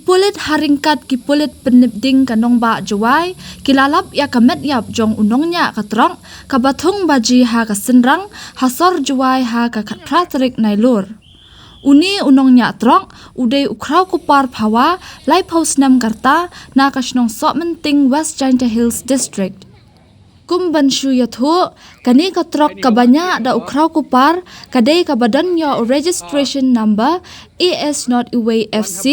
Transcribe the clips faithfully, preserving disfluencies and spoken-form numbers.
Pulit ha ryngkat ki pulit pynipding ka nongbah Jowai ki la lap ïa ka met ïap jong u nongñiah ka trok kaba thung baji ha ka synrang ha sor Jowai ha ka khatphra tarik Nailur. Une u nongñiah trok u dei u khraw kupar phawa laiphew snem ka rta na ka shnong Sohmynting, West Jaintia Hills District. Kum ban shu ïathuh, kane ka trok kaba ñiah da u khraw kupar ka dei kaba don ïa u registration number A S not uwei F C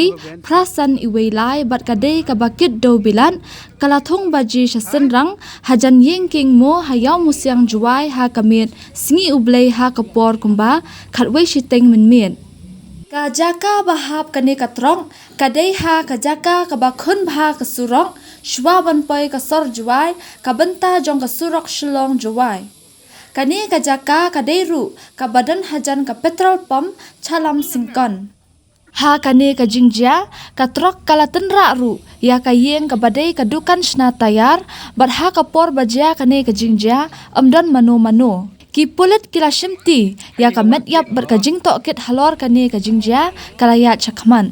phra san uwei lai bad ka dei kaba kit dewbilat, ka la thung baji sha synrang hajan ïing kieng mo ha Ïawmusiang Jowai ha ka miet Sngi U Blei ha ka por kumba khatwei shiteng mynmiet. Ka jaka ba hap kane ka trok ka dei ha ka jaka kaba khun bha ka surok shuwa ban poi ka sor Jowai ka bynta jong ka surok Shillong Jowai. Kane ka jaka ka dei ruh kaba don hajan ka petrol pump Chalam Syngkon. Ha kane ka jingjia, ka trok ka la tynrah ruh ïa ka ïing kaba dei ka dukan shna tayar, bad ha ka por ba jia kane ka jingjia ym don mano mano. Ki pulit ki la shimti ïa ka met ïap bad ka jingtohkit halor kane ka jingjia ka la ïaid shakhmat.